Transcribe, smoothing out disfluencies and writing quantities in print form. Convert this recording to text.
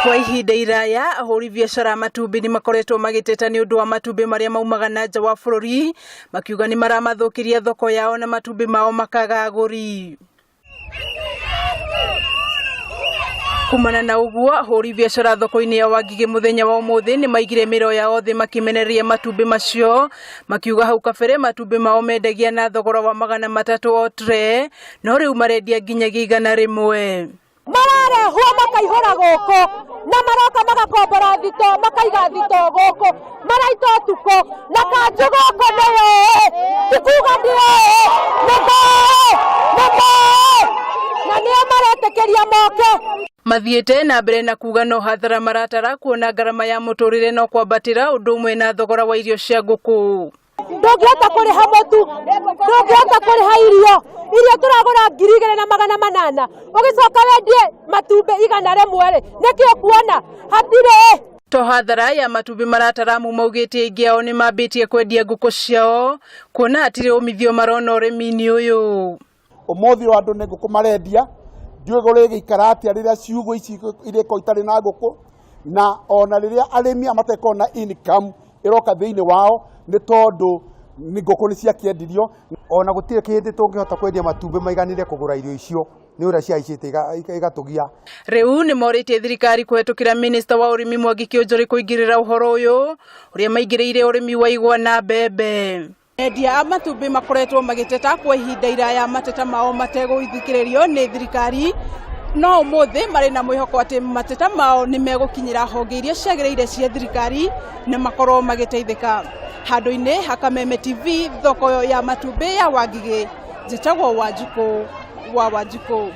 Kwa ihinda iraya ahũri biacara a matumbĩ nĩ makoretwo magĩteta nĩ ũndũ wa matumbĩ marĩa maumaga na nja wa bũrũri, makiuga nĩ maramathũkĩria thoko yao na matumbĩ mao makaga agũri. Kumana na ũguo, ahũri biacara thoko-inĩ ya Wangigĩ mũthenya wa ũmũthĩ nĩ maigire mĩro yao thĩ makĩmenereria matumbĩ macio, makiuga hau kabere matumbĩ mao mendagia na thogora wa 300 o tray, no rĩu marendia nginyagia 100. Mararehwo makaihũra gũkũ na maroka magakombora thito, makaiga thito gũkũ, maraita ũtukũ na kanjũ gũkũ nĩyũĩ, ti kuga ndiũĩ, nĩmoĩ, nĩmoĩ, na nĩo maretĩkĩria moke. Mathiĩte na mbere na kuga no hathara maratara kuona ngarama ya mũtũrĩre no kwambatĩra ũndũ ũmwe na thogora wa irio cia ngũkũ. Ndũngĩhota kũrĩha mũtu, ndũngĩhota kũrĩha irio, irio tũragũra 2800, ũgĩcoka wendie matumbĩ 100 rĩ, nĩkĩ ũkuona? Hatirĩ. To hathara ya matumbĩ maratara amu maugĩte aingĩ ao nĩ mambĩtie kwendia ngũkũ ciao kuona hatirĩ umithio marona ũrĩmi-inĩ ũyũ. Ũmũthĩ ũyũ andũ nĩ ngũkũ marendia, ndiũĩ kũrĩgĩikara atĩa rĩrĩa ciugũ ici irĩkorwo itarĩ na ngũkũ, na ona rĩrĩa arĩmi aya mategũkorwo na income ĩroka thĩinĩ wao nĩ tondũ ngũkũ nĩ ciakĩendirio. Ona gũtirĩ kĩndĩ tũngĩhota kwendia matumbĩ maiganĩre kũgũra irio icio nĩ ũrĩa cihaicĩte igatũgia. Rĩu nĩ morĩtie thirikari kũhetũkĩra minista wa ũrĩmi Mwangi Kĩũnjũrĩ kũingĩrĩra ũhoro ũyũ ũrĩa maingĩrĩire ũrĩmi wa igwa na mbembe. Endia a matumbĩ makoretwo magĩteta kwa ihinda iraya mateta mao mategũthikĩrĩrio nĩ thirikari, no ũmũthĩ marĩ na mwĩhoko atĩ mateta mao nĩ megũkinyĩra honge iria ciagĩrĩire cia thirikari na makorwo magĩteithĩka. Handũ-inĩ ha Kameme TV, thoko ya matumbĩ ya Wangigĩ, njĩtagwo Wanjikũ wa Wanjikũ.